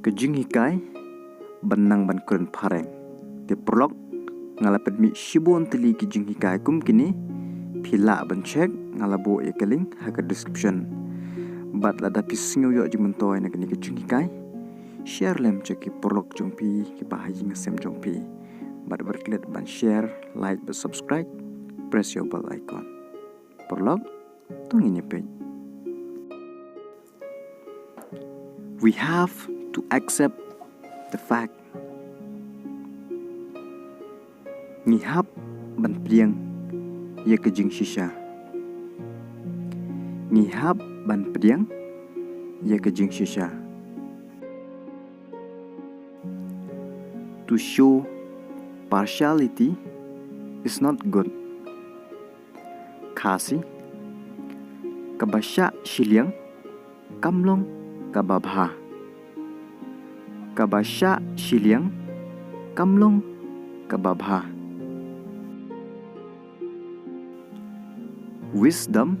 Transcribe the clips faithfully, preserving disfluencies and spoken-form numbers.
Ka jinghikai ban nang ban kren phareng. Te paralok, nga la pynmih shibun tylli ki jinghikai kum kine, phi lah ban check, nga la buh ïa ka link ha ka description. Bad lada phi sngew ïoh jingmyntoi na kane ka jinghikai, share lem sha ki paralok jong phi, ki bahaïing hasem jong phi. Bad wat klet ban share, like bad subscribe, press your bell icon. Paralok, to ngin ïa peit. We have to accept the fact. Ngi hap ban pdiang ïa ka jingshisha. Ngi hap ban pdiang ïa ka jingshisha. To show partiality is not good. Khasi, kaba shah shiliang kam long kaba bha. Kaba shah shiliang kam long kaba bha. Wisdom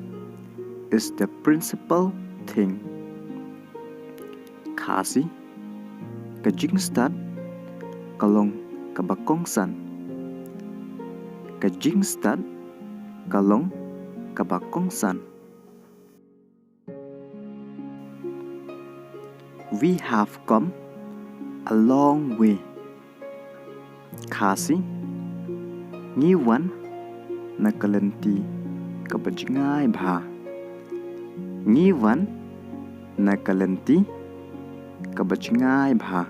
is the principal thing. Khasi, ka jingstad ka long kaba kongsan. Ka jingstad ka long kaba kongsan. We have come a long way. Khasi, ngi wan na ka lynti kaba jngai bha. Ngi wan na ka lynti kaba jngai bha.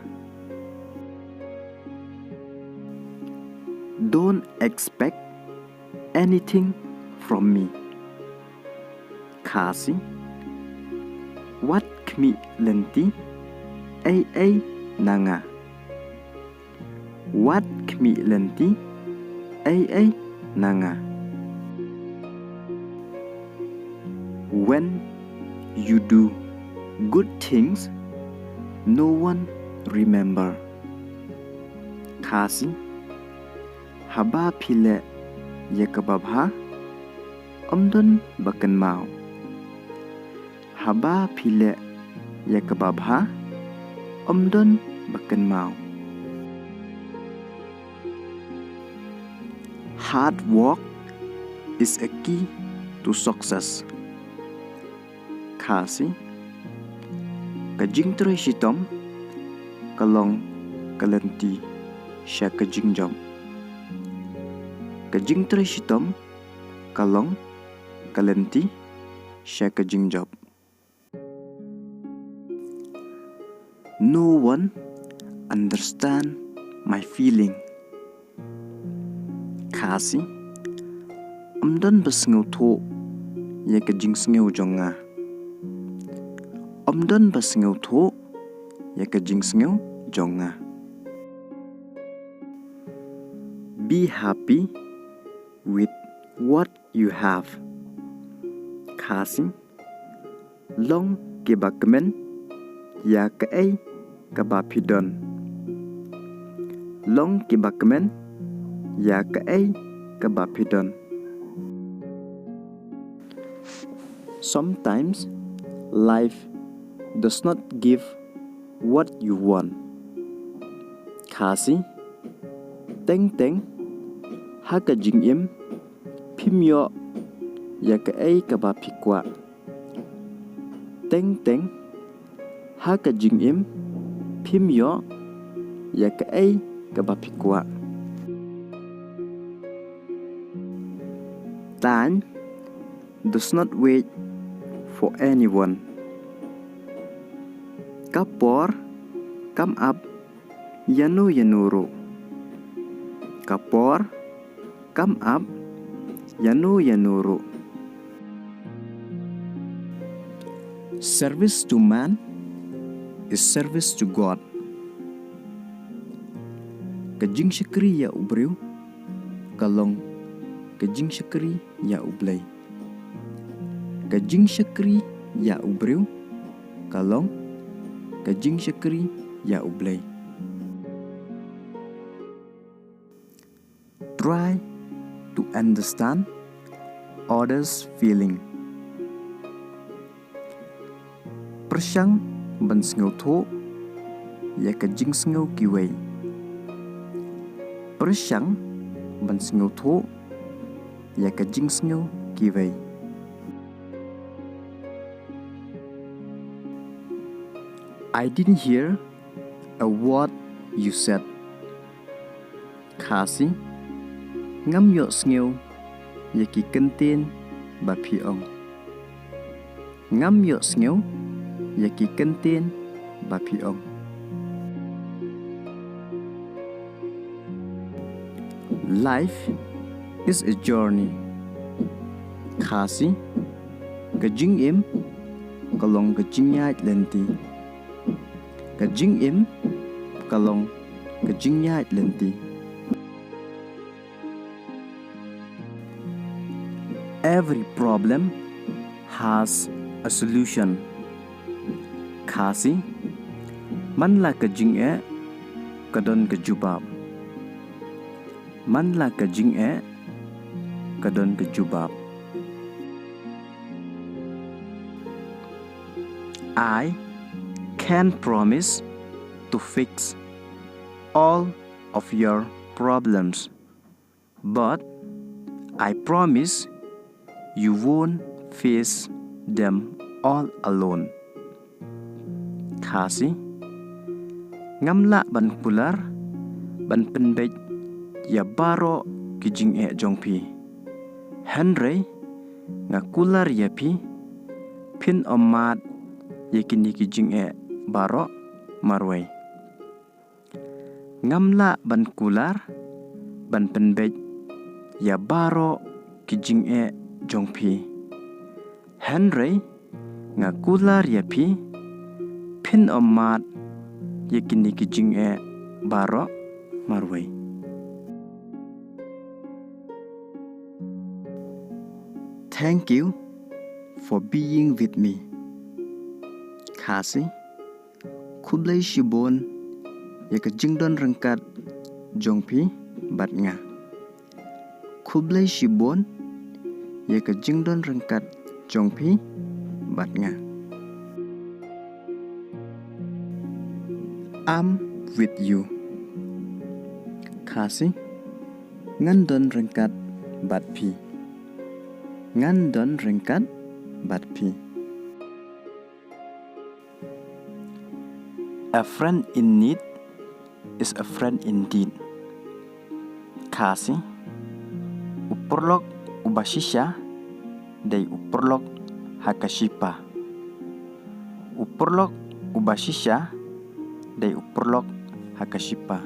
Don't expect anything from me. Khasi, wat khmih lynti ei ei na nga. Wat khmih lynti ei ei na nga. When you do good things, no one remember. Khasi, haba phi leh ïa kaba bha, ym don ba kynmaw. Haba phi leh ïa kaba bha, ym don ba kynmaw. Hard work is a key to success. Khasi, ka jingtrei shitom ka long ka lynti sha ka jingjop. Ka jingtrei shitom ka long ka lynti sha ka jingjop. No one understand my feeling. Khasi, ym don ba sngewthuh ïa ka jingsngew jong nga. Ym don ba sngewthuh ïa ka jingsngew jong nga. Be happy with what you have. Khasi, long kiba kmen ïa kaei kaba phi don. Long kiba kmen ïa kaei kaba phi don. Sometimes life does not give what you want. Khasi, teng teng ha ka jingim phim ïoh ïa kaei kaba phi kwah. Teng teng ha ka jingim phim ïoh ïa kaei kaba phi kwah. Time does not wait for anyone. Ka por kam ap ïano ïano ruh. Ka por kam ap ïano ïano ruh. Service to man is service to God. Ka jingshakri ïa u briew ka long ka jingshakri ïa U Blei. Ka jingshakri ïa u briew ka long ka jingshakri ïa U Blei. Try to understand others' feeling. Pyrshang ban sngewthuh ïa ka jingsngew kiwei. Pyrshang ban sngewthuh ïa ka jingsngew kiwei. I didn't hear a word you said. Khasi, ngam ïohsngew ïa ki kyntien ba phi ong. Ngam ïohsngew ïa ki kyntien ba phi ong. Life is a journey. Khasi, ka jingim ka long ka jingïaid lynti. Ka jingim ka long ka jingïaid lynti. Every problem has a solution. Khasi, man la ka jingeh ka don ka jubab. Man la ka jingeh ka don ka jubab. I can't promise to fix all of your problems, but I promise you won't face them all alone. Khasi, ngam lah ban kular ban pynbeit ïa baroh ki jingeh jong phi. Hynrei nga kular ïa phi, phin ym mad ïa kine ki jingeh baroh marwei. Ngam lah ban kular ban pynbeit ïa baroh ki jingeh jong phi. Hynrei nga kular ïa phi, phin ym mad ïa kine ki jingeh baroh marwei. Thank you for being with me. Khasi, khublei shibun ïa ka jingdon ryngkat jong phi bad nga. Khublei shibun ïa ka jingdon ryngkat jong phi bad nga. I'm with you. Khasi, ngan don ryngkat bad phi. Ngan don ryngkat bad phi. A friend in need is a friend indeed. Khasi, u paralok uba shisha dei u paralok ha ka shipa. U paralok uba shisha dei u paralok ha ka shipa.